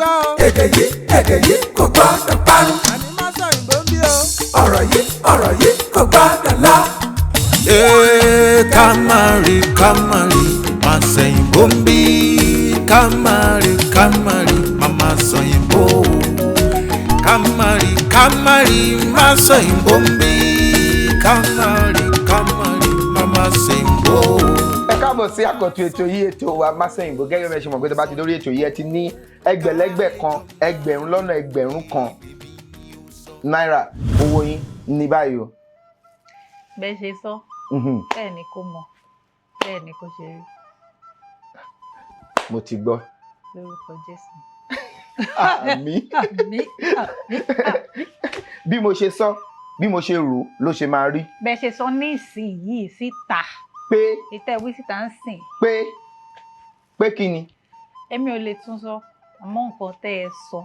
Gbọ́ o. Èdè yìí, èdè yìí kò gbọ́dọ̀ parun. Àní má sọ òyìnbó ń bí o. Ọ̀rọ̀ yìí, ọ̀rọ̀ yìí kò gbọ́dọ̀ lọ. Ee, ká má rí, ká má rí, má sẹ̀yìnbó ń bí. Ká má rí, ká má rí, má má sọ̀yìnbó. Ká má rí, ká má rí, má sọ̀yìnbó ń bí. Ká má rí, ká má rí, má má sẹ̀yìnbó. Ẹ káàbọ̀ sí àkọ́tún ètò yìí, ètò wa Másẹ̀yìnbó. Gẹ́gẹ́ bí ẹ ṣe mọ̀ pé tó bá ti lórí ètò yìí, ẹ ti ní ẹgbẹ̀lẹ́gbẹ̀ kan, 1,000,000 náírà, owó yín ní báyìí o. Bẹ́ẹ̀ ṣe sọ, bẹ́ẹ̀ ni kò mọ̀, bẹ́ẹ̀ ni kò ṣe rí. Mo ti gbọ́. Lórúkọ Jésù. Àmín. Àmín, àmín, àmín. Bí mo ṣe sọ, bí mo ṣe rò ló ṣe máa rí. Bẹ́ẹ̀ ṣe sọ ní ìsinyìí síta. Pé ìtẹ́ wí síta ń sìn. Pé kí ni? Èmi ò lè tún sọ, àmọ́ nǹkan tẹ́ ẹ sọ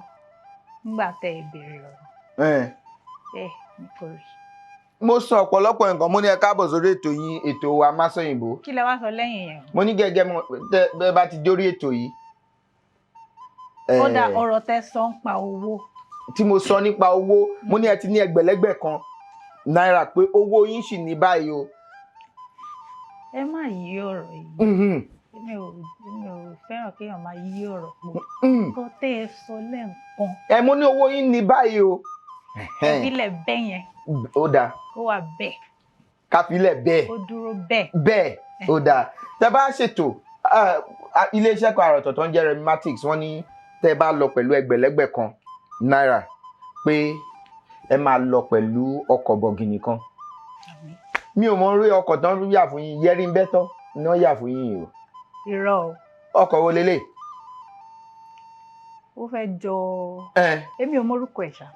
nígbà tẹ́ ẹ béèrè ọ̀rọ̀, bẹ́ẹ̀ ni kò rí. Mo sọ ọ̀pọ̀lọpọ̀ nǹkan. Mo ní ẹ káàbọ̀ sórí ètò yín, ètò wa Másọ̀yìnbó. Kí lẹ wá sọ lẹ́yìn yẹn? Mo ní gẹ́gẹ́ mo tẹ́ bẹ́ẹ̀ bá ti dórí ètò yìí. Kódà ọ̀rọ̀ tẹ́ sọ ń pa owó. Tí mo sọ nípa owó, mo ní ẹ ti ní ẹgbẹ̀lẹ́gbẹ̀ kan náírà, pé owó yín sì ní báyìí o. Ẹ má yí ọ̀rọ̀ yìí. Èmi ò fẹ́ràn kéèyàn máa yí ọ̀rọ̀ pọ̀. Nǹkan tẹ́ ẹ sọ lẹ́ǹkan. Ẹ mo ní owó yín ní báyìí o. Ẹ fílẹ̀ bẹ́ẹ̀ yẹn. Ó dáa. Kó wà bẹ́ẹ̀. Káfílẹ̀ bẹ́ẹ̀. Kó dúró bẹ́ẹ̀. Bẹ́ẹ̀, ó dáa. Tẹ́ bá ṣètò, iléeṣẹ́ kan àròtọ̀ tó ń jẹ́ Rematics, wọ́n ní tẹ́ bá lọ pẹ̀lú ẹgbẹ̀lẹ́gbẹ̀ kan náírà, pé ẹ máa lọ pẹ̀lú ọkọ̀ bọ̀gìnì kan. Àmín. Mi ò mọ orí ọkọ̀ tán yà fún yín, yẹrí ń bẹ́tọ́ ni wọ́n yà fún yín o. Irọ́ o. Ọkọ̀ wo lélẹ̀? Ó fẹ́ jọ. Èmi ò mórúkọ ẹ̀ ṣá.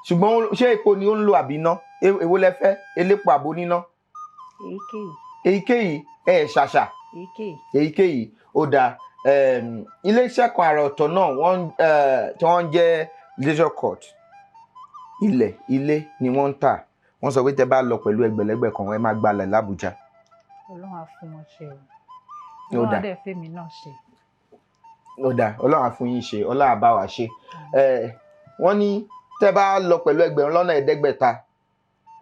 Ṣùgbọ́n ṣé epo ni ó ń lo àbí iná? Èwo lẹ fẹ́, elépo àbò níná? Èyíkéyìí. Èyíkéyìí, ẹ ṣàṣà. Èyíkéyìí. Èyíkéyìí, ó dáa. Iléeṣẹ́ kan àrà ọ̀tọ̀ náà wọ́n tí wọ́n ń jẹ́ Leisure Court, ilẹ̀ ilé ni wọ́n ń tà. Wọ́n sọ pé tẹ́ bá lọ pẹ̀lú ẹgbẹ̀lẹ́gbẹ̀ kan, ẹ máa gbalẹ̀ l'Ábùjá. Ọlọ́run á fún wọn ṣe o. Ó Ọlọ́run á dáa. dẹ̀ fẹ́mi náà ṣe. Ó dáa, Ọlọ́run á fún yín ṣe, Ọlọ́run á bá wa ṣe. Wọ́n ní tẹ́ bá lọ pẹ̀lú 5,000,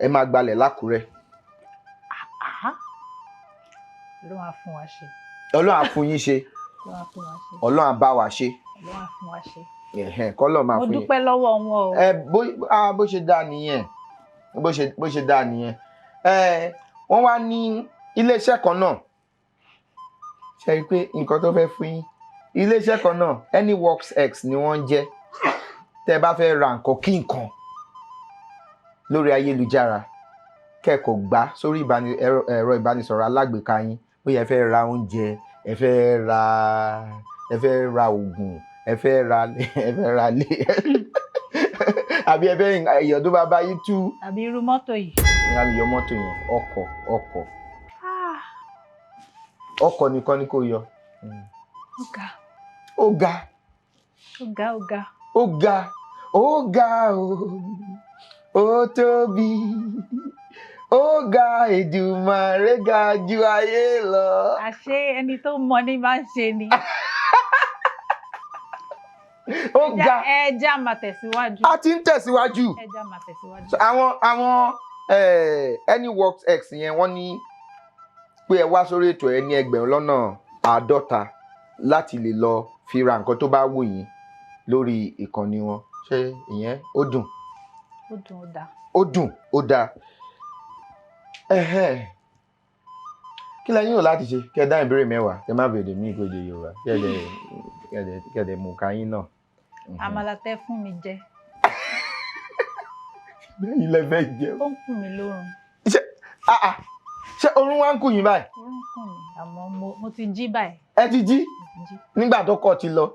ẹ máa gbalẹ̀ l'Ákúrẹ́. Àhá. Ọlọ́run á fún wa ṣe. Ọlọ́run á fún yín ṣe. Ọlọ́run á fún wa ṣe. Ọlọ́run á bá wa ṣe. Ọlọ́run á fún wa ṣe. Ẹ̀hẹ́n, kọ́lọ̀ máa Mo fún yín. dúpẹ́ lọ́wọ́ wọn o. Ẹ bó ṣe dáa nìyẹn, bó ṣe dáa nìyẹn. Ẹ wọ́n wá ní iléeṣẹ́ kan náà, ṣe rí i pé nǹkan tó fẹ́ fún yín, iléeṣẹ́ kan náà, Anyworks X ni wọ́n ń jẹ́. Tẹ́ ẹ bá fẹ́ ra nǹkan kí nǹkan lórí ayélujára, kẹ́ẹ̀kọ́ gbá sórí ẹ̀rọ ìbánisọ̀rọ̀ alágbèéká yín, bóyá ẹ fẹ́ ra oúnjẹ, ẹ fẹ́ ra oògùn, ẹ fẹ́ ra lé, àbí ẹ fẹ́ èèyàn tó bá bá yín tú. Àbí irú mọ́tò yìí. Ìyá mi, yọ mọ́tò yẹn. Ọkọ̀. Ah, Ọkọ̀ nìkan ni kò yọ. ó ga. Ó ga. Ó ga, ó ga. Ó ga, ó ga o, ó tóbi, ó ga, Èdùmàrè ga ju ayé lọ. Àṣé ẹni tó mọ ní máa ń ṣe ni. Ó ga. Ẹ já máa tẹ̀síwájú. A ti ń tẹ̀síwájú. Ẹ já máa tẹ̀síwájú. So, àwọn Anyworks X yẹn, wọ́n ní pé ẹ wá sórí ètò, ẹ ní 50,000 láti lè lọ fi ra nǹkan tó bá wù yín lórí ìkànnì wọn. Ṣé ìyẹn ó dùn? Ó dùn, ó dáa. Ó dùn, ó dáa. Ẹhẹ́n. Kí lẹ yín ò láti ṣe? Kẹ́ ẹ dá ìbéèrè 10, kẹ́ ẹ má bèèrè mí ìkóde Yorùbá, kẹ́ ẹ dẹ̀ mú káyín náà. Àmàlà tẹ́ fún mi jẹ. Lẹ́yìn lẹ fẹ́ jẹ. Ó ń kùn mí lórun. Ṣé ah ah, ṣé orun wá ń kù yín báyìí? Ó ń kùn mí, àmọ́ mo ti jí báyìí. Ẹ ti jí? Mo ti jí. Nígbà tó kọ ti lọ.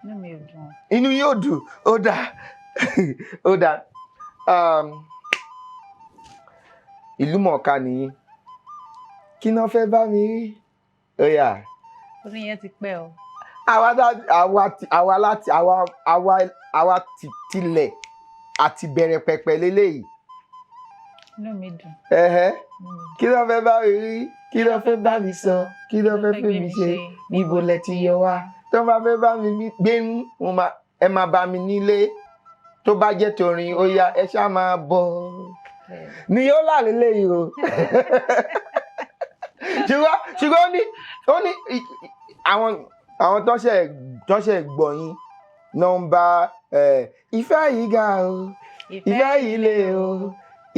Inú mi ò dùn. Inú yóò dùn. Ó dáa, ó dáa. Ìlú mọ̀ọ́ká nìyí, kí náà fẹ́ bá mi rí? Ó yá. Orin yẹn ti pẹ́ o. Àwa àwa àwa láti àwa ti tilẹ̀ àti bẹ̀rẹ̀ pẹ̀pẹ̀ lélẹ́yìí. Inú mi dùn. Ẹ̀hẹ́. Inú mi dùn. Kí ló fẹ́ bá mi rí? Kí ló fẹ́ bá mi sọ? Kí ló fẹ́ fi mi ṣe? Níbo lẹ ti yọ wá? Tó Tó bá fẹ́ bá mi gbé ń, mo máa ẹ máa bá mi nílé. Tó bá jẹ́ torin, ó yá, ẹ ṣá máa bọ̀. Ni yóò là lélẹ́yìí o. Ṣùgbọ́n ó ní àwọn tó ṣẹ̀ gbọ́ yín nọ́mbà ìfẹ́ yìí ga o, ìfẹ́ yìí le o,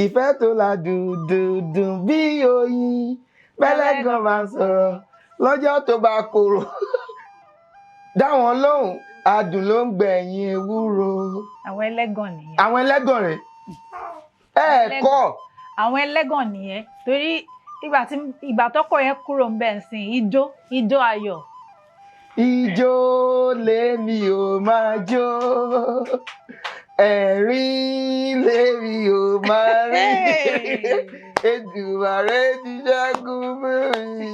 ìfẹ́ tó la dùndùndùn bí oyin, pẹ́lẹ́gàn máa sọ̀rọ̀ lọ́jọ́ tó bá korò, dáwọn lóhùn, adùn ló ń gbẹ̀yìn ewúro. Àwọn ẹlẹ́gàn nìyẹn. Àwọn ẹlẹ́gàn rẹ̀ ẹ kọ́. Àwọn ẹlẹ́gàn nìyẹn, torí ìgbà tọ́kọ yẹn kúrò ń bẹ̀ ń sìn, ijó ijó ayọ̀. Ijó lèmi ò máa jó, ẹ̀rín lèmi ò máa rí, Èdùmàrè ti ṣẹ́gun fún mi.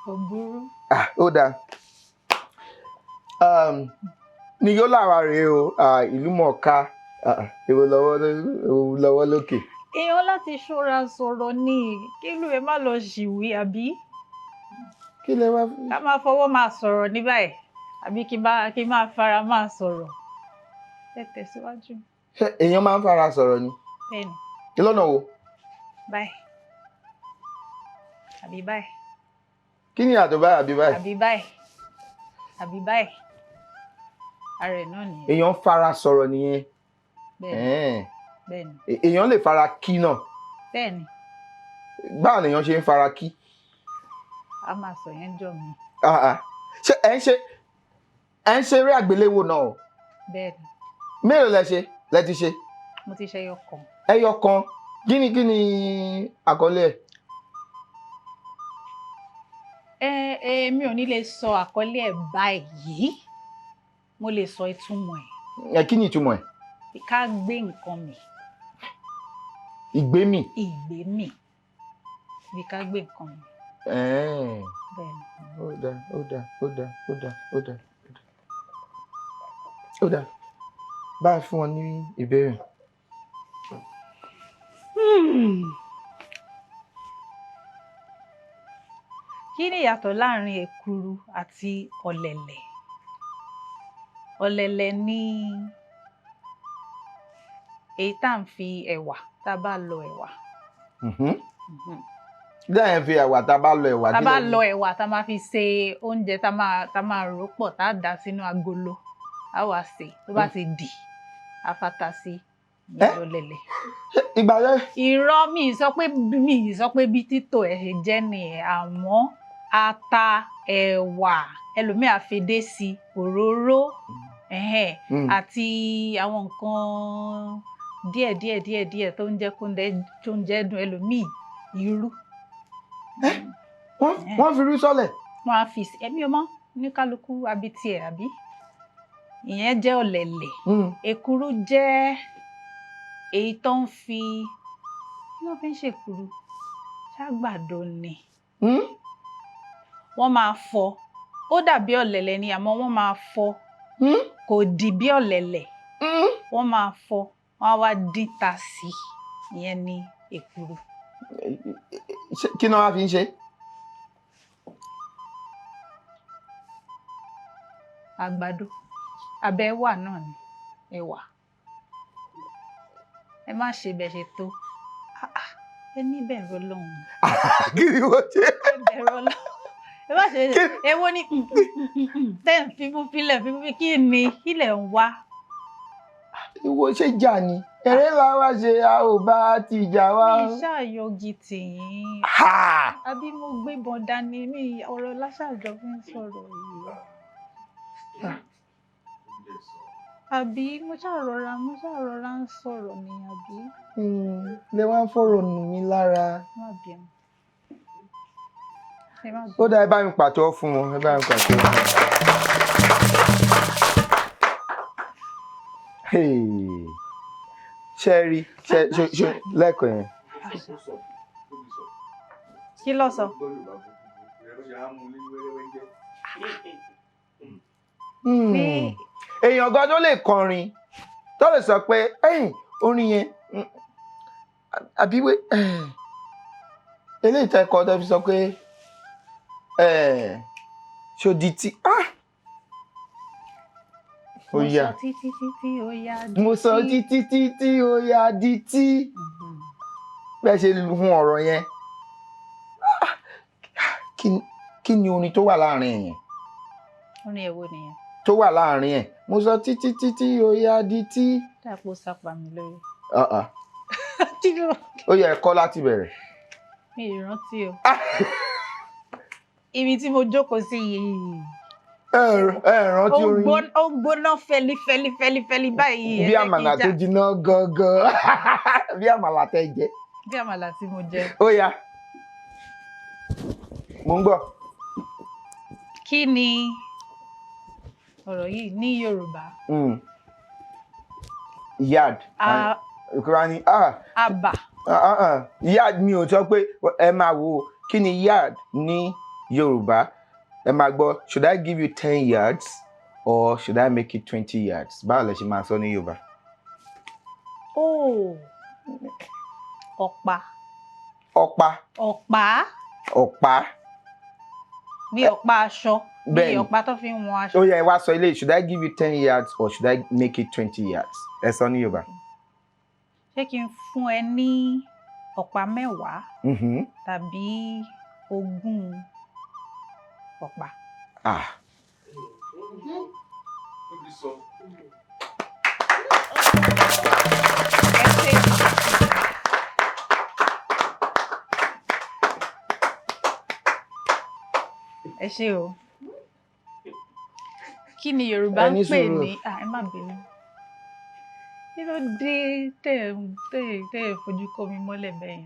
Kò burú. Ah, ó dáa. Ní yóò làwà rèé o, ìlú mọ̀ọ́ká, èwo lọ́wọ́ lókè. Èèyàn láti ṣọ́ra sọ̀rọ̀ ní kí ìlú ẹ má lọ ṣìwí, àbí? Kí lẹ wá fún. Ká máa fọwọ́ máa sọ̀rọ̀ ní báyìí, àbí kí máa fara máa sọ̀rọ̀. Ẹ tẹ̀síwájú. Ṣé èèyàn máa ń fara sọ̀rọ̀ ni? Bẹ́ẹ̀ni. Kí lọ́nà wo? Báyìí àbí báyìí. Kí ni àtọ̀ báyìí àbí báyìí? Àbí báyìí àbí báyìí, ara ẹ̀ náà nìyẹn. Èèyàn ń fara sọ̀rọ̀ nìyẹn. Bẹ́ẹ̀ni. Ẹ̀ẹ́n. Bẹ́ẹ̀ni. Èèyàn lè fara kí náà? Bẹ́ẹ̀ni. Báwo lèèyàn ṣe ń fara kí? A máa sọ yẹn jọ mi. Ah, ah. Ṣé ẹ ń ṣe eré àgbéléwò náà o? Bẹ́ẹ̀ni. Mélòó lẹ ṣe, lẹ ti ṣe? Mo ti ṣe ẹyọ kan. Ẹyọ kan. Kí ni àkọlé ẹ̀? Ẹ ẹ mi ò ní lè sọ àkọlé ẹ̀ báyìí, mo lè sọ ìtumọ̀ ẹ̀. Ẹ kí ni ìtumọ̀ ẹ̀? Ká gbé nǹkan mì. Ìgbémì. Ìgbémì, bí ká gbé nǹkan mì. Ẹ̀ẹ́n. Bẹ́ẹ̀ni. Ó dáa, ó dáa, ó dáa, ó dáa, ó dáa, ó dáa. Báyìí, fún wọn ní ìbéèrè. Kí ni ìyàtọ̀ láàrin èkuru àti ọ̀lẹ̀lẹ̀? Ọ̀lẹ̀lẹ̀ ní èyí tá à ń fi ẹ̀wà, tá a bá lọ ẹ̀wà. Lẹ́yìn fi ẹ̀wà, tá a bá lọ ẹ̀wà. Tá a kí bá lẹ ní? Lọ ẹ̀wà, tá a máa fi ṣe oúnjẹ, tá a máa rò pọ̀, tá a dà sínú agolo, á wá sè, tó bá ti dì, á fata sí ní Ẹ́? Ọ̀lẹ̀lẹ̀. Ṣé ìgbà yẹn. Irọ́, mi ì sọ pé bí títò ẹ̀ ṣe jẹ́ nìyẹn, àmọ́ ata, ẹ̀wà, ẹlòmíì á fi edé sí, òróró, ẹ̀hẹ́n, àti àwọn nǹkan díẹ̀ díẹ̀ díẹ̀ díẹ̀ tó ń jẹ́ kóúnjẹ tó ń jẹ́ dùn, ẹlòmíì irú. Wọ́n fi rú sọ́lẹ̀. Wọ́n á fi sí, ẹ̀mí ọmọ ní kálukú àbí tiẹ̀ àbí ìyẹn jẹ́ ọ̀lẹ̀lẹ̀. Èkuru jẹ́ èyí tó ń fi, kí ló fi ń ṣèkuru? Ṣàgbàdo ni. Wọ́n máa fọ, ó dàbí ọ̀lẹ̀lẹ̀ ni, àmọ́ wọ́n máa fọ, kò dì bí ọ̀lẹ̀lẹ̀. Wọ́n máa fọ, wọ́n á wá dín ta sí i, ìyẹn ni èkuru. Kí ni wọ́n á fi ń ṣe? Àgbàdo abẹ ẹ̀wà náà ni ẹ̀wà. Ẹ má ṣe bẹ́ẹ̀ ṣe tó. Ah, ah, ẹ ní bẹ̀rù Ọlọ́run. Kí ni wọ́n ṣe? Ẹ bẹ̀rù Ọlọ́run, ẹ má ṣe. Èwo ni tẹ́ ń fimú fílẹ̀ fimú fílẹ̀? Kí ni kí lẹ̀ ń wá? Ìwọ ṣe jà ní eré làwa ṣe, a ò bá ti jà wá. Mi ṣàyọgì tìyín. Ha! Àbí mo gbébọn dání? Mi ọ̀rọ̀ láṣàjọ fi ń sọ̀rọ̀ yìí, àbí mo ṣàrọra ń sọ̀rọ̀ ni, àbí? Lẹ wá ń fọ̀rọ̀ nù mí lára. Má bínú, ẹ má Ó bínú. dáa, ẹ bá mi pàtẹ́wọ́ fún wọn, ẹ bá mi pàtẹ́wọ́ fún wọn. Hey. Ṣé ẹ rí ṣe ṣe ṣe lẹ́ẹ̀kan yẹn? Kí ló sọ? Ní Èèyàn gan tó lè kọrin, tó lè sọ pé ẹ̀yìn orin yẹn, àbí wé eléyìí tẹ́ kọ, tẹ́ fi sọ pé Ṣó di tí? Ah, ó Mo yá. sọ títí títí ó yá di Mo sọ tí. títí títí ó yá di tí. Bẹ́ẹ̀ ṣe hun ọ̀rọ̀ yẹn. Ah, kí ni orin tó wà láàrin yẹn? Orin èwo nìyẹn? Tó wà láàrin ẹ̀, mo sọ títí títí ó yá di tí. Dàpọ̀ sápá mi lórí. Ah, ah. Kí ló? Ó yẹ ẹ̀kọ́ láti bẹ̀rẹ̀. Mi ì rántí o. Ibi tí mo jókòó sí yìí. Ẹ rántí orin? Ó ń gbóná fẹli fẹli fẹli fẹli báyìí. Ẹ Bí jẹ́ kí n àmàlà tó jiná gangan, bí àmàlà tẹ́ jẹ. Bí àmàlà tí mo jẹ. Ó yá, mo ń gbọ́. Kí ni ọ̀rọ̀ yìí ní Yorùbá? Yard. Ìkúra ni ah. Àbà. Ah, ah, ah. Yard, mi ò sọ pé ẹ máa wo. Kí ni yard ní Yorùbá? Ẹ máa gbọ́, should I give you 10 yards or should I make it 20 yards? Báwo lẹ ṣe máa sọ ní Yorùbá? Oh. Ọ̀pá. Ọ̀pá. Ọ̀pá. Ọ̀pá. Bí ọ̀pá aṣọ. Bí Bẹ́ẹ̀ni. ọ̀pá tó fi ń wọn aṣọ. Ó yẹ, ẹ wá sọ ilé, should I give you 10 yards or should I make it 20 yards? Ẹ sọ ní Yorùbá. Ṣé kí n fún ẹ ní ọ̀pá 10 tàbí 20 ọ̀pá? Ah. Ẹ ṣé. Ẹ ṣé o. Kí ni Yorùbá Ẹ ń ní pè sùúrù. ní, ah, ẹ má bínú. Kí ló dé tẹ́ ẹ̀ fojú kó mi mọ́lẹ̀ bẹ́ẹ̀ yẹn?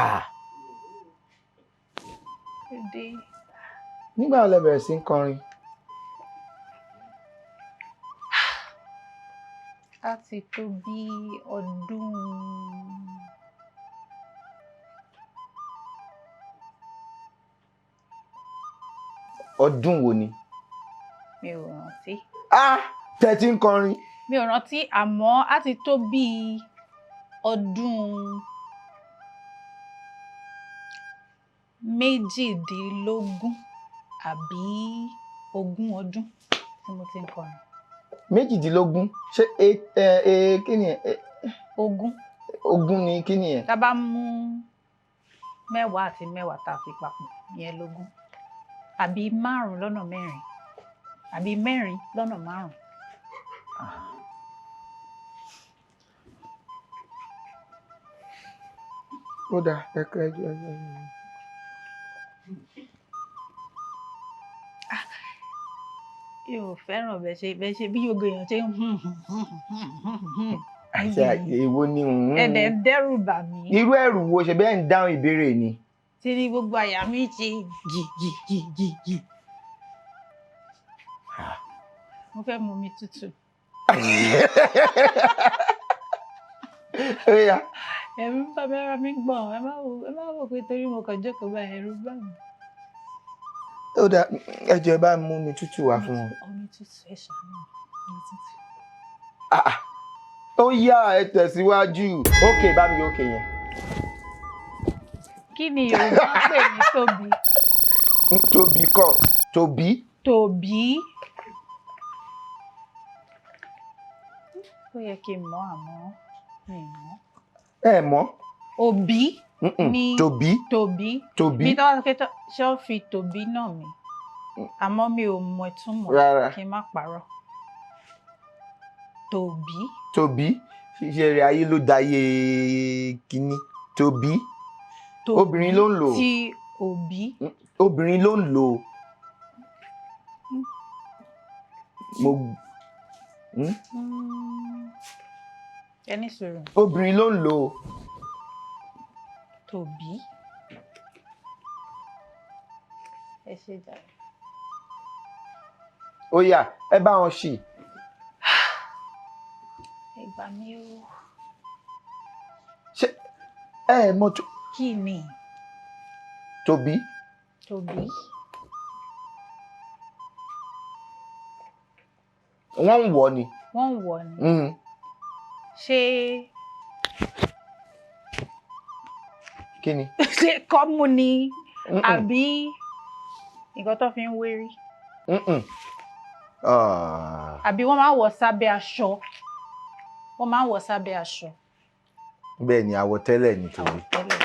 Ah. Kí ló dé? Nígbà wo lẹ bẹ̀rẹ̀ sí ń kọrin? Á ti tó bí ọdún Ọdún wo ni? Mi ò rántí. Ah, tẹ́ ti ń kọrin. Mi ò rántí, àmọ́ á ti tó bí ọdún 18 àbí 20 ọdún tí mo ti ń kọrin. 18, ṣé ẹ ẹ kí ni ẹ? 20. 20 ni kí ni ẹ? Tá a bá mú 10 àti 10 tá a fi papọ̀, ìyẹn lógún. Àbí 5 lọ́nà 4. Àbí 4 lọ́nà 5. Ó dáa, ẹ kẹ́ ẹ ẹ ẹ. Mi ò fẹ́ràn bẹ́ẹ̀ ṣe bí gbogbo èèyàn ṣe ń hùn hùn hùn hùn hùn hùn. Àṣà èwo ni? Ẹ dẹ̀ ń dẹ́rù bà mí. Irú ẹ̀rù wo? Ṣe bẹ́ẹ̀ ń dáhùn ìbéèrè ni. Tí ní gbogbo àyà mi ṣe jì jì jì jì jì. Mo fẹ́ mu omi tútù. Ó yá. Ẹ̀rù ń bà mí, ara mi ń gbọ̀n. Ẹ má wò pé torí mo kàn jókòó báyìí, ẹ̀rù ń bà mí. Ó dáa, ẹ jọ̀ọ́, ẹ bá mú omi tútù wá fún wọn. Omi tútù, ẹ ṣàánú mi. Omi tútù. Ah, ah. Ó yá, ẹ tẹ̀síwájú. Ókè, bá mi ókè yẹn. Kí ni Yorùbá ń pè ní Tóbi? Tóbi kọ́, Tóbi. Tòbí. Ó yẹ kí n mọ̀, àmọ́ mi ò mọ̀. Ẹ mọ̀? Òbí Mm-mm. ní Tóbi. Tòbí. Tóbi. Bí tọ́wọ́ sọ pé ṣé ó fi tòbí náà mi? Àmọ́ mi ò mọ ìtumọ̀. Rárá. Kí n má parọ́. Tòbí. Tóbi, ṣíṣe rẹ̀ ayé ló dayé kínní. Tóbi. Tòbí. Obìnrin ló ń lò. Tí òbí. Obìnrin ló ń lò. Mo Ẹ ní sùúrù. Obìnrin ló ń lò. Tòbí. Ẹ ṣe jàre. Ó yá, ẹ bá wọn ṣì. Ẹ gbà mí o. Ṣé ẹ mọ̀ tó? Kí ni? Tóbi. Tòbí. Wọ́n ń wọ̀ ni. Wọ́n ń wọ̀ ni. Ṣé Kí ni? ṣé kọ́mú ni Mm-mm. àbí nǹkan tó fi ń wérí? Mm-mm. Ah, Àbí wọ́n máa ń wọ̀ sábẹ́ aṣọ. Wọ́n máa ń wọ̀ sábẹ́ aṣọ. Bẹ́ẹ̀ ni, àwọ̀tẹ́lẹ̀ ni tòun. Tẹ́lẹ̀.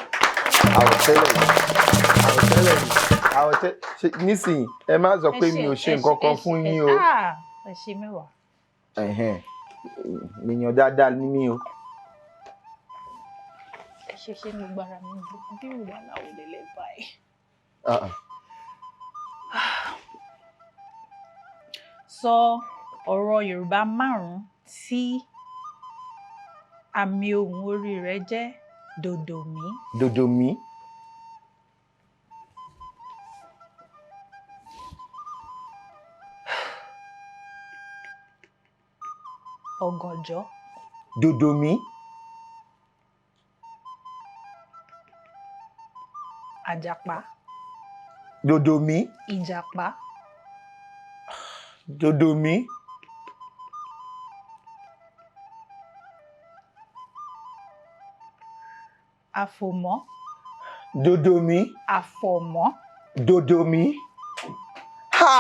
Àwọ̀tẹ́lẹ̀ ni, àwọ̀tẹ́lẹ̀ ni, àwọ̀tẹ́lẹ̀. Ṣe nísìnyí, ẹ má sọ pé mi ò ṣe nǹkan kan fún yín o. Ah, ẹ ṣe mẹ́wàá. Ẹ̀hẹ́n. Èèyàn dáadáa ni mí o. Ẹ ṣe ṣe ní gbogbo ara mi bí ìwà láwo lélẹ̀ báyìí. Ah, ah. Sọ ọ̀rọ̀ Yorùbá márùn-ún tí àmì ohùn orí rẹ̀ jẹ́ dòdòmí. Dòdòmí. Ọ̀gànjọ́. Dòdòmí. Àjàpá. Dòdòmí. Ìjàpá. Dòdòmí. Àfòmọ́. Dòdòmí. Àfọ̀mọ́. Dòdòmí. Ha!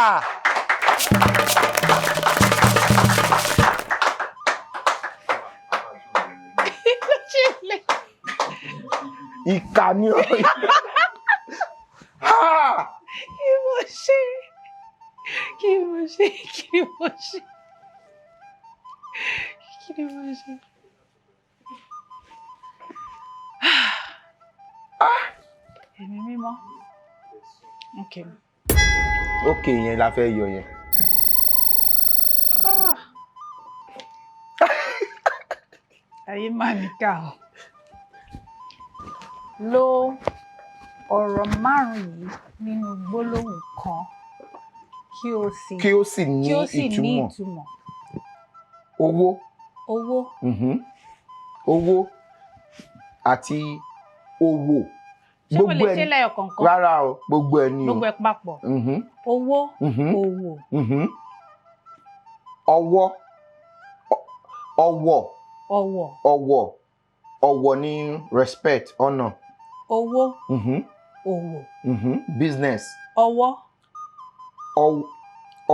Ìkà ni ọ. Ha! Kí mo ṣe? Kí mo ṣe? Kí mo ṣe? Kí ni mo ṣe? Ẹ̀mí mímọ́. Okay. Ok, yẹn la fẹ́ yọ yẹn. Ah. Ayé máa níkà o. Lo ọ̀rọ̀ márùn-ún yìí nínú gbólóhùn kan kí o sì Kí ó sì ní kí ó sì ní ìtumọ̀. ìtumọ̀. Owó. Owó. Owó àti òwò. Ṣé mo lè ṣe lẹ́yọ kọ̀ọ̀kan? Rárá o, gbogbo ẹ̀ ni o. Gbogbo ẹ̀ papọ̀. Owó, òwò. Ọwọ́, ọwọ̀. Ọ̀wọ̀. Ọ̀wọ̀, ọ̀wọ̀ ní respect, honour. Owó, òwò. Business. Ọwọ́. Ọwọ́.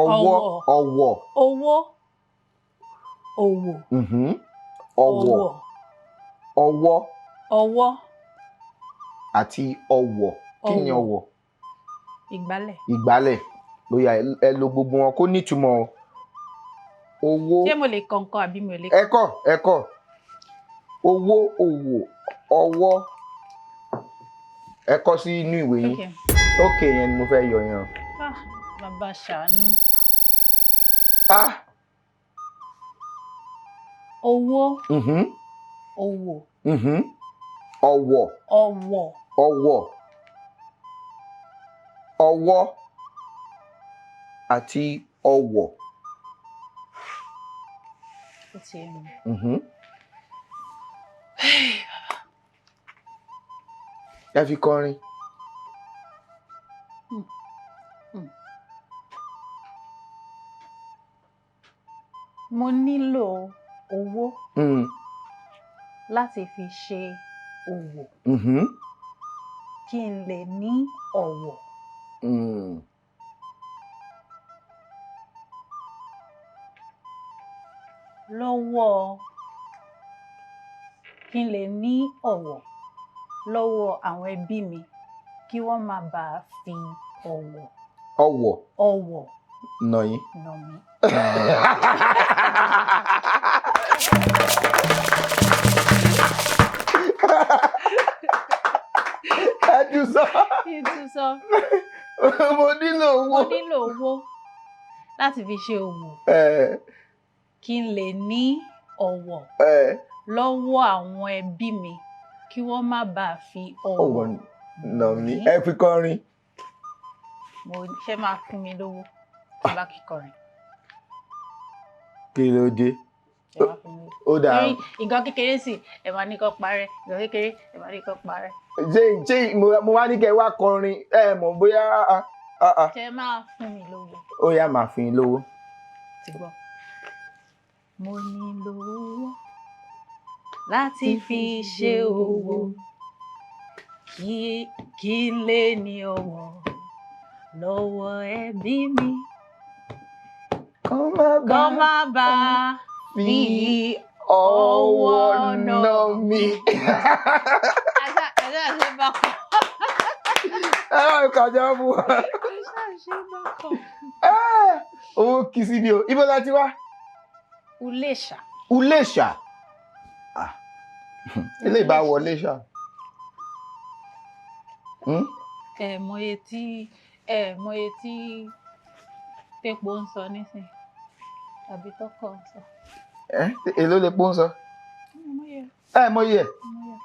Ọ̀wọ̀. Ọ̀wọ̀. Owó, òwò. Ọ̀wọ̀. Ọ̀wọ̀. Ọwọ́. Ọwọ́. Àti ọ̀wọ̀. Kí ni Ọ̀wọ̀. ọ̀wọ̀? Ìgbálẹ̀. Ìgbálẹ̀. Bóyá ẹ lo gbogbo wọn kó nítumọ̀ o. Owó. Ṣé mo lè kọ̀ọ̀kan àbí mi ò lè? Ẹ̀kọ́, ẹ̀kọ́. Owó, òwò, ọwọ́. Ẹ kọ sí inú ìwé yín. Okay. Ok, yẹn ni mo fẹ́ yọ yẹn. Ah, bàbá ṣàánú. Ah! Owó, òwò. Ọ̀wọ̀. Ọ̀wọ̀. Ọ̀wọ̀. Ọwọ́ àti ọ̀wọ̀. Ó ti yé mi. Ẹ fi kọrin. Mo nílò owó láti fi ṣe òwò kí n lè ní ọ̀wọ̀. Lọ́wọ́ kí n lè ní ọ̀wọ̀ lọ́wọ́ àwọn ẹbí mi kí wọ́n má bàa fi ọ̀wọ̀ Ọ̀wọ̀. Ọ̀wọ̀ Nà yín. Nà mí. Ẹ tún sọ. Kí n tún sọ? Mo nílò owó. Mo nílò owó láti fi ṣe òwò kí n lè ní ọ̀wọ̀ lọ́wọ́ àwọn ẹbí mi kí wọ́n má bàa fi ọ̀wọ̀ Ọ̀wọ̀ nà mí. Ẹ fi kọrin. Mo ṣe máa fún mi lówó tí bá kíkọrin? Kí ló dé? Ẹ máa fún mi lówó. Ó dáa. Torí nǹkan kékeré sì ẹ máa ní kó parẹ́, nǹkan kékeré ẹ máa ní kó parẹ́. Ṣé mo wá ní kẹ́ ẹ wá kọrin, ẹ mọ̀ bóyá ah, ah. Ṣé máa fún mi lówó? Ó yá, màá fún yín lówó. Ti gbọ́. Mo nílò owó láti fi ṣe òwò kí n lè ní ọ̀wọ̀ lọ́wọ́ ẹbí mi. má Kọ́ bá má bá fi fi ọwọ́ ọwọ́ nà nà mí. Àṣà ṣe bákan. Ẹ bá mi kọjá fún wa. Àṣà ṣe bákan. Ah, owó kì í sí ni o. Ibo la ti wá? Uléṣà. Uléṣà. Ah, ilé ìbá wọlé ṣá. Hmm? Ẹ mọye tí ẹ mọye tí tépo ń sọ nísìn àbí tọkọ ń sọ. Ẹ èló lè pọ́n sọ? Ẹ mọye, Ẹ mọye ẹ̀. mọye.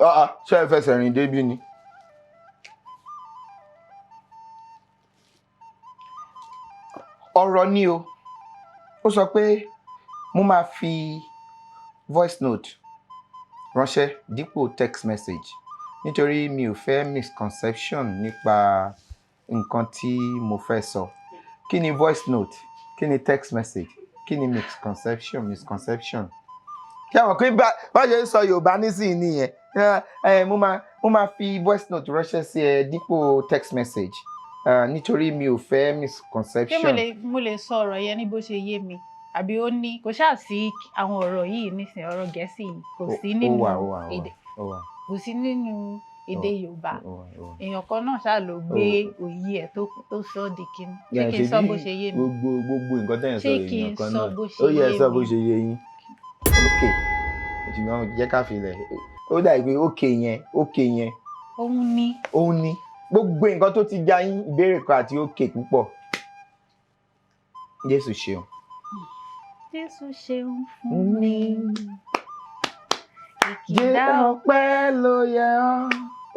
Ah, ah, ṣé ẹ fẹsẹ̀ rìn débi ni? Ọ̀rọ̀ ni o. Ó sọ pé mo máa fi voice note ránṣẹ́ dípò text message nítorí mi ò fẹ́ misconception nípa nǹkan tí mo fẹ́ sọ. Kí ni voice note? Kí ni text message? Kí ni misconception? Misconception. Kí àwọn pé bá ṣe ń sọ Yorùbá nísìnyí nìyẹn. Ẹ ẹ, mo máa fi voice note ránṣẹ́ sí ẹ dípò text message, nítorí mi ò fẹ́ Ṣé mo misconception. lè mo lè sọ ọ̀rọ̀ yẹn ní bó ṣe yé mi àbí ó ní kò ṣáà sí àwọn ọ̀rọ̀ yìí nísìnyí, ọ̀rọ̀ Gẹ̀ẹ́sì yìí kò sí Ó nínú wà, ó wà, ó wà, èdè, ó wà, kò sí nínú èdè Yorùbá. ó wà, ó wà. Èèyàn kan náà ṣáà ló gbé òye ẹ̀ tó sọ ọ́ di kíní. Ṣé kí n sọ bó ṣe yé mi? Gbogbo nǹkan tẹ̀ ń sọ Ṣé kí èèyàn n kan sọ náà bó ṣe ó yẹ yé sọ bó mi? ṣe yé yín. Ok, ṣùgbọ́n jẹ́ ká filẹ̀, ó dà pé ok yẹn, ok yẹn. Òun ni. Òun ni gbogbo nǹkan tó ti já yín, ìbéèrè kan àti ok púpọ̀. Jésù ṣeun. Jésù ṣeun fún mi. Jẹ́ Ìkìdá ọpẹ́ ló yẹ ọ́.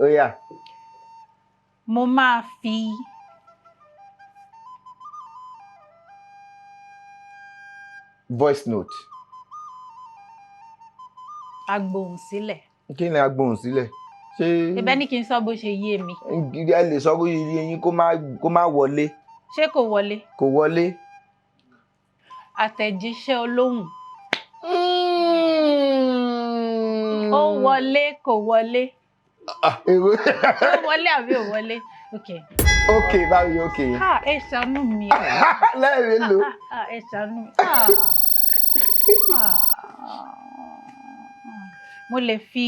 Ó yá. Mo máa fi Voice note. Agbóhùn sílẹ̀. Kí ni agbóhùn sílẹ̀? Ṣé Ibẹ̀ ní kí n sọ bó ṣe yé mi. Ẹ lè sọ bó ṣe yé yín kó má wọlé? Ṣé kò wọlé? Kò wọlé. Àtẹ̀jíṣẹ́ olóhùn. Ó wọlé, kò wọlé? Ah, èrò. Ṣé ó wọlé àbí ò wọlé? Ok. Ok, báwo, ok. Ah, ẹ ṣàánú mi. Lẹ́ẹ̀rẹ́ lò. Ah, ah, ẹ ṣàánú mi. Ah. Ah. Mo lè fi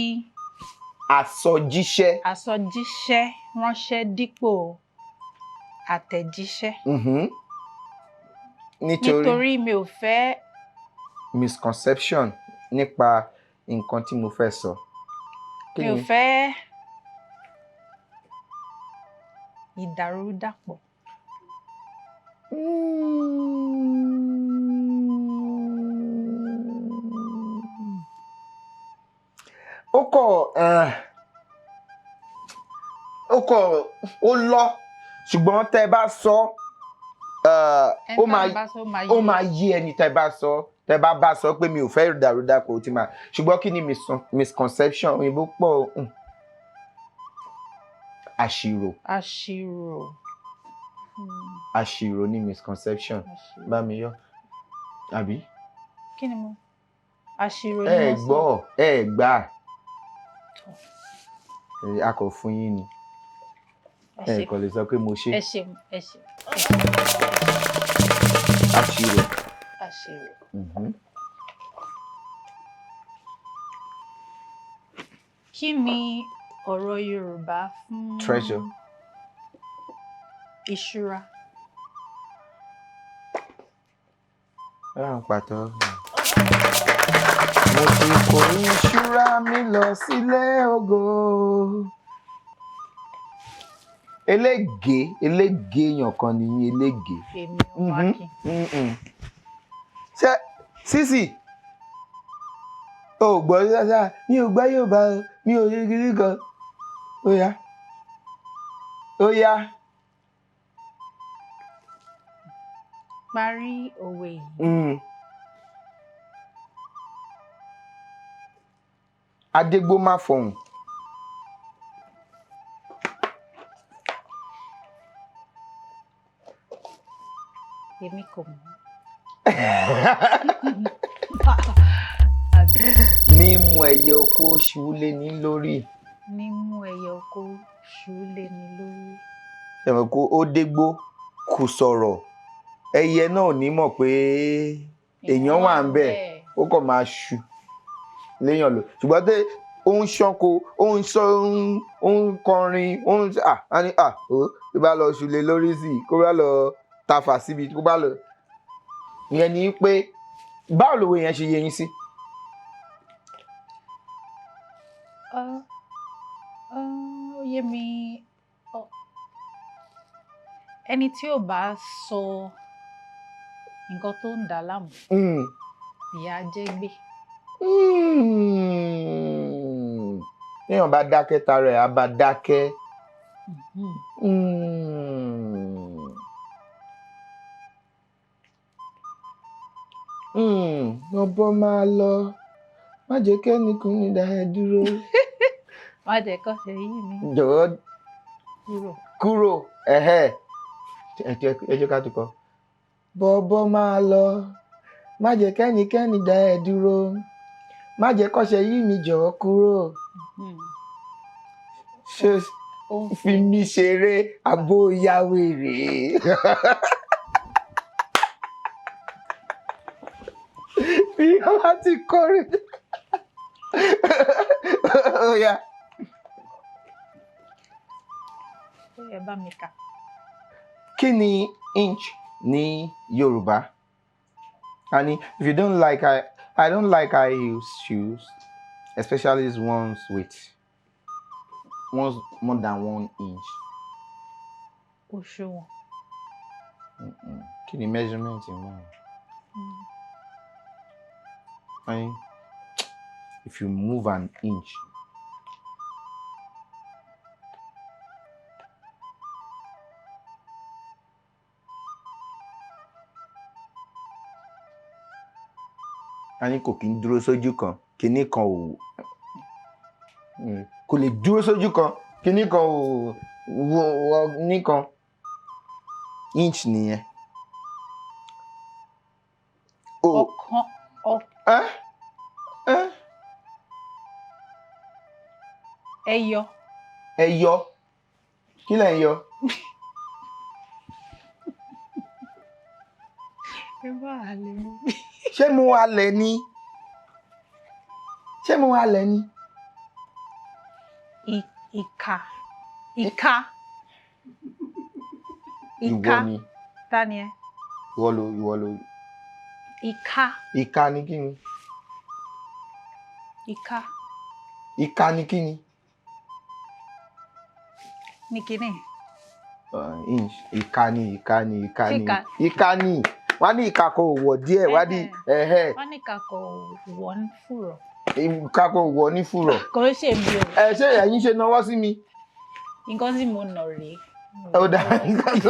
Àsọjíṣẹ́. àsọjíṣẹ́ ránṣẹ́ dípò àtẹ̀jíṣẹ́. Nítorí Nítorí mi ò fẹ́ misconception nípa nǹkan tí mo fẹ́ sọ. Kí mi ò ni? fẹ́ ìdàrúdàpọ̀. Ó kọ̀ ó lọ, ṣùgbọ́n tẹ́ ẹ bá sọ, ó Ẹni máa tá a bá sọ máa ó yé. máa yé ẹni tẹ́ bá sọ, tẹ́ bá bá sọ pé mi ò fẹ́ ìdàrúdàpọ̀, ó ti máa. Ṣùgbọ́n kí ni misconception? Òyìnbó pọ̀. Àṣìrò. Àṣìrò. Àṣìrò ni misconception. Àṣìrò. Bá mi yọ àbí? Kí ni mo àṣìrò ni Ẹ mo sọ. gbọ́, ẹ gbà. Tọ́. Ẹ, a kò fún yín ni. Ẹ Ẹ ṣe kò lè sọ pé mo ṣe. Ẹ ṣeun, ẹ ṣeun. Àṣìrò. Àṣìrò. Kí ni ọ̀rọ̀ Yorùbá fún Treasure. ìṣúra? Ẹ ń pàtó. Mo ti kó ìṣúra mi lọ sílé ògo. Elége, elége èèyàn kan nìyí, elége. Èmi ọmọ Akin. Ṣé sísì o ò gbọ́ ṣáṣá? Mi ò gbọ́ Yorùbá o, mi ò rí kiri kan. Ó yá, ó yá. Parí òwe yìí. Adégbó má fọhùn. Èmi kò mọ̀. Àbí? Ní mú ẹyẹ oko ṣubú lé ní lórí. Ní mú ẹyẹ oko ṣú lé ní lórí. Ẹ̀wọ̀n kó ó dégbó kò sọ̀rọ̀. Ẹyẹ náà ò ní mọ̀ pé èèyàn wà ń bẹ̀, ó kàn máa ṣu léèyàn lò. Ṣùgbọ́n tẹ ó ń ṣánko, ó ń sọ, ó ń kọrin, ó ń à á ní à ó tó bá lọ ṣu lé lórí sí i, kó bá lọ tafà síbi, kó bá lọ. Ìyẹn ni pé báwo lòwe yẹn ṣe yé yín sí? Ó yé mi. Ẹni tí ò bá sọ nǹkan tó ń dà á láàmú, ìyà á jẹ gbé. Téèyàn bá dákẹ́, tara ẹ̀ á bá dákẹ́. Ọbọ máa lọ, má jẹ́ kẹ́nìkùnrin dá ẹ dúró. Má jẹ́ kó ṣe yí mi Jọ̀wọ́ kúrò. Kúrò. Ẹ̀hẹ́. Ẹ jẹ́ ká tún kọ. Bọ̀bọ̀ máa lọ, má jẹ́ kẹ́nikẹ́ni dá ẹ dúró. Má jẹ́ kó ṣe yí mi, jọ̀wọ́ kúrò. Ṣé Ó ń fi mí ṣeré abóyáwèrè? Bí wọ́n bá ti kọrin. Ó yá. Ẹ bá mi kà. Kí ni inch ní Yorùbá? And if you don't like I don't like high heels shoes, especially ones with ones more than 1 inch. Òṣùwọ̀n. Kí ni measurement náà? And if you move an inch. A ní kò kí ń dúró sójú kan, kinní kan ò kò lè dúró sójú kan, kinní kan ò wọ nìkan. Inch nìyẹn. O Ọ̀kan ẹ́ ẹ́ ẹyọ. Ẹyọ. Kí lẹ̀ ń yọ? Ẹ bá a lè mú. Ṣé mo halẹ̀ ni? Ṣé mo halẹ̀ ni? Ìka. Ìka. Ìwọ Ìka. ni. Ta ni ẹ? Ìwọ ló. Ìka. Ìka ni kí ni? Ìka. Ìka ni kí ni? Ní kíní. Inch. Ìka ni, ìka ni, ìka ni. Ṣé ìka? Ìka ni. Wọ́n á ní ìka kan ò wọ̀ díẹ̀, wọ́n á ní ẹ̀hẹ́. Wọ́n ní ìka kò wọ̀ ní fùrọ̀. Ìka kan ò wọ̀ ní fùrọ̀. Kò ń ṣe mi o. Ẹ ṣé ẹ̀yin ṣe nawọ́ sí mi? Nǹkan tí mo nà rèé. Ó dá nǹkan tó.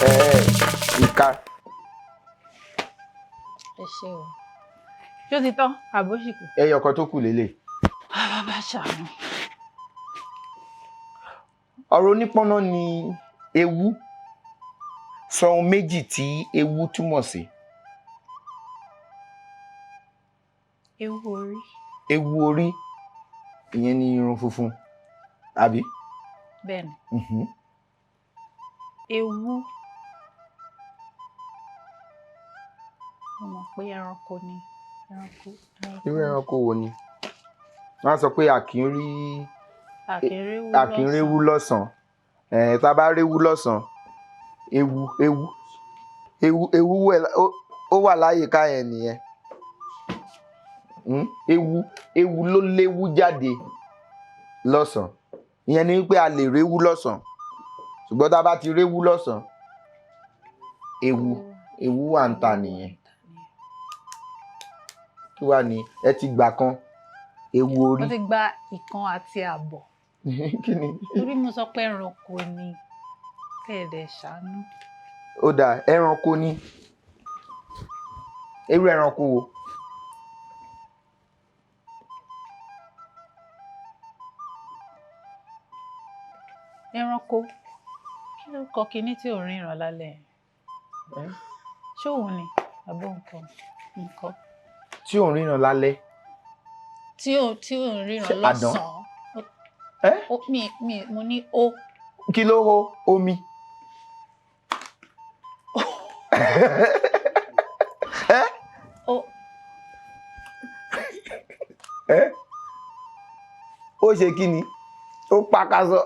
Ẹ̀ẹ́, ìka. Ẹ ṣé o. Ṣé ó ti tán? Àbó ṣì kù? Ẹyọ kan tó kù lélẹ̀. Bàbá ṣàánú. Ọ̀rọ̀ onípọ́nná ni ewu. Sọ ohun méjì tí ewu túmọ̀ sí. Ewu orí. Ewu orí, ìyẹn ni irun funfun, àbí? Bẹ́ẹ̀ni. Ewu. Mo mọ̀ pé ẹranko ni. Ẹranko. Irú ẹranko wo ni? Wọ́n á sọ pé a kì í rí Àkèrèwú. A kì í réwú lọ́sàn-án. Tá a bá réwú lọ́sàn-án, ewu ewu ewu ewu ó wà láyìíká yẹn nìyẹn. Ewu ewu ló léwu jáde lọ́sàn-án. Ìyẹn ni wípé a lè réwú lọ́sàn-án. Ṣùgbọ́n tá a bá ti réwú lọ́sàn-án, ewu ewu wà ń ta nìyẹn. Kí wá ni ẹ ti gbà kan ewu orí? Mo ti gba ìkan àti àbọ̀. Kí ni? Torí mo sọ pé ẹranko ni. Kẹ̀dẹ̀ ṣàánú. Ó dáa, ẹranko ni. Irú ẹranko wo? Ẹranko. Kí ló kọ kinní tí ò ríran lálẹ́ yẹn? Ṣé òun ni? Àbó nǹkan? Nǹkan. Tí ò ń ríran lálẹ́. Tí ò ń ríran Ṣé àdán? lọ́sàn-án. Ẹ́? Mi mo ní ó. Kí ló hó? Omi. Ẹ Ó ẹ ó ṣe kí ni? Ó pakasọ.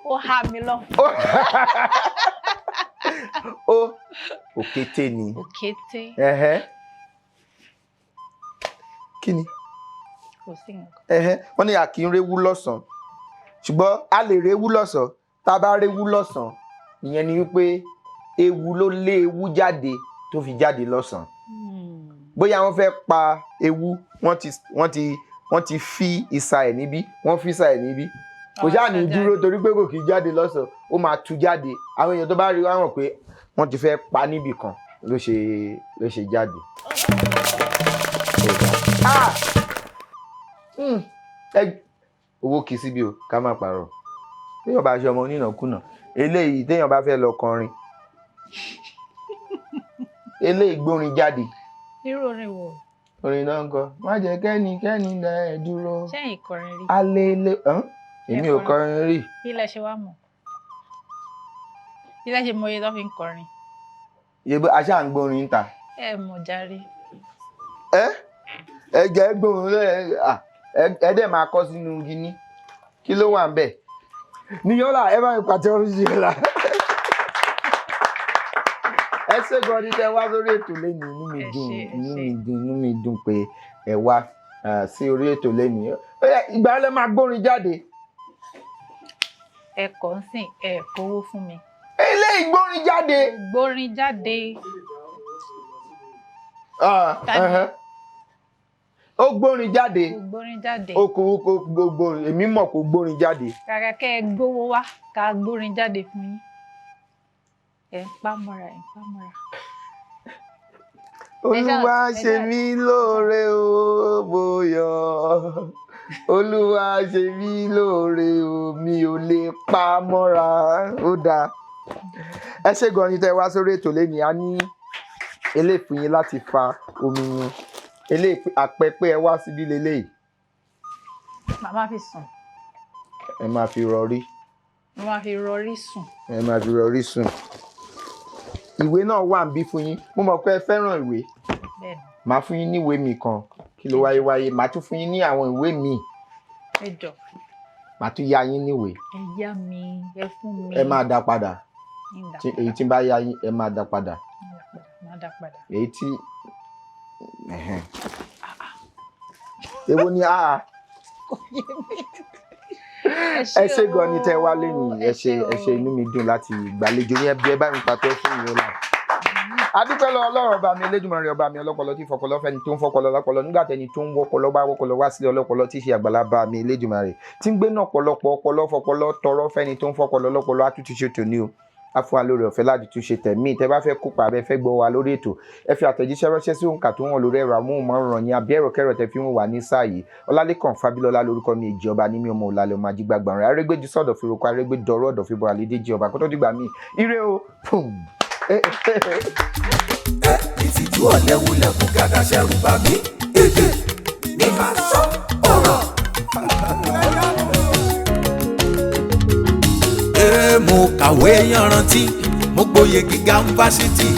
Ó há mi lọ. Ó òkété ni. Òkété. Ẹ̀hẹ́. Kí ni? Kò sí nǹkan. Ẹ̀hẹ́. Wọ́n ní a kì í réwú lọ́sàn-án, ṣùgbọ́n a lè réwú lọ́sàn-án. Tá a bá réwú lọ́sàn-án, ìyẹn ni wípé ewu ló lé ewu jáde tó fi jáde lọ́sàn-án. Bóyá wọ́n fẹ́ pa ewu, wọ́n ti fi ìsà ẹ̀ níbí, wọ́n fi ìsà ẹ̀ níbí, kò ṣáà ní dúró torí pé kò kì í jáde lọ́sàn-án, ó máa tú jáde. Àwọn èèyàn tó bá rí wá mọ̀ pé wọ́n ti fẹ́ pa níbì kan ló ṣe jáde. Ah! Owó kì í síbi o, ká má parọ́. Téèyàn bá ṣe ọmọ onínàkúnà, eléyìí téèyàn bá fẹ́ lọ kọrin, eléyìí gbórin jáde. Irú orin wo? Orin náà ń kọ, má jẹ́ kẹ́nikẹ́ni dá ẹ dúró. Ṣẹ́yìn kọrin rí? Alele èmi ò kọrin rí. Kí lẹ ṣe wá mọ̀? Kí lẹ ṣe mọ iye tó fi ń kọrin? Yebo aṣá ń gbórin ta. Ẹ mọ̀ jàre. Ẹ ẹ jẹ́ gbóhùn lẹ, ẹ dẹ̀ máa kọ́ sínú gíní. Kí ló wà ń bẹ̀? Níyọ́lá, ẹ bá mi pàtẹ́wọ́ sí Níyọ́lá. Ẹ ṣé gan ni tẹ wá sórí ètò lẹ́nu. Inú mi Ẹ dùn, ṣé, ẹ inú ṣé. mi dùn, inú mi dùn pé ẹ wá sí orí ètò lẹ́nu. Ìgbà lẹ máa gbórin jáde? Ẹ kọ̀ ń sìn, ẹ kówó fún mi. Eléyìí gbórin jáde. Gbórin jáde. Ah, Tani? ẹhẹ́. Ó gbórin jáde. Kò gbórin jáde. Ó kò gbórin, èmi mọ̀ kó gbórin jáde. Kàkà kẹ́ ẹ gbówó wá, ká gbórin jáde fún yín. Ẹ ń pa mọ́ra, ẹ ń pa mọ́ra. Olúwa ṣe mí lóore o, bóyọ. Olúwa ṣe mí lóore o, mi ò lè pa mọ́ra. Ó dáa. Ẹ ṣé gan ni tẹ́ wá sórí ètò lẹ́nìí. A ní eléyìí fún yín láti fa omi mu. Eléyìí àpẹpẹ ẹ wá síbí leléyìí. Màmá fi sùn. Ẹ máa fi rọrí. Màmá fi rọrí sùn. Ẹ máa fi rọrí sùn. Ìwé náà wà níbí fún yín. Mo mọ̀ pé ẹ fẹ́ràn ìwé. Bẹ́ẹ̀ni. Màá fún yín ní ìwé mi kan. Kí ló wáyé wáyé? Màá tún fún yín ní àwọn ìwé míì. Ẹ jọ̀ọ́. Màá tún yá yín níwèé. Ẹ yá mi, ẹ fún mi. Ẹ máa dá padà. Ń dá Èyí padà. tí n bá yá yín, ẹ máa dá padà. Ń dá padà, má dá padà. Èyí tí ẹhẹn. Èwo ni a? Ẹ ṣé gan ni tẹ́ wá lénìí. Ẹ ṣé, ẹ ṣé, inú mi dùn láti gbàlejò yín. Ẹ bá mi pàtẹ́ fún Ìyọ́lá. Adúpẹ́ lọ Ọlọ́run ọba mi Elédùmarè, ọba mi ọlọ́pọlọ tí fọpọlọ fẹ́ni tó ń fọpọlọ lọ́pọlọ nígbà tẹni tó ń wọpọlọ bá wọpọlọ wá sílé ọlọ́pọlọ tí í ṣe àgbàlagbà mi Elédùmarè tí ń gbé náà pọ̀lọpọ̀ ọpọlọ fọpọlọ tọrọ fẹ́ni tó ń fọpọlọ lọ́pọlọ. Àtúntì ṣe tòní o, a fún wa lórí ọ̀fẹ́ láti tún ṣe tẹ̀mí. Tẹ́ bá fẹ́ kópa abẹ́ fẹ́ gbọ́ wa lórí ètò, ẹ fi àtẹ̀jíṣẹ́ ránṣẹ́ sí òǹkà tó wọ̀n lórí ẹ̀rọ amóhùnmáwòrán yín àbí ẹ̀rọ kẹrọ tẹ́ fi ń wà ní sáà yìí. Ọlálẹ́kàn Fábílọ́lá lórúkọ mi, èjì ọba ní mi, ọmọ òlàlẹ̀, ọmọ ajígbàgbà rẹ̀ arẹ́gbẹ́jú sọ̀dọ̀ fi roko arẹ́gbẹ́dọ̀rọ̀ ọ̀dọ̀ fi bọ̀ àlédèjì ọba kótó dìgbà míì. Ire o. Pum. Ìtìjú ọ̀lẹ́wulẹ̀kùn gàdá ṣẹ̀rù bà mí. Èdè ní máa sọ ọ̀rọ̀. Ee, mo kàwé yanrantí, mo gboyè gíga ń fásitì.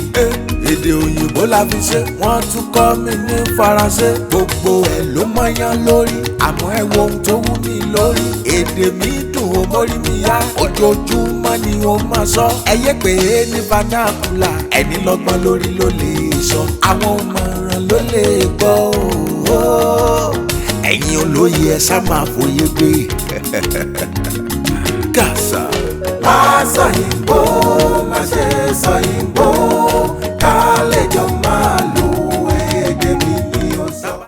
Èdè òyìnbó la fi ṣe, wọ́n tún kọ́ mi ní faransé. Gbogbo ẹ̀ ló mọ́yán lórí, àmọ́ ẹ wo ohun tó wú mi lórí. Èdè mi dùn ó mórí mi yá, ojoojúmọ́ ni ó máa sọ. Ẹ yé pé ní vernacular, ẹni lọ́gbọ́n lórí ló lè sọ. Àwọn òmọ̀ràn ló lè gbọ́ o. Ẹ̀yin olóye, ẹ ṣá máa fòye gbé. Kàṣà. Máa sọ yìnbó.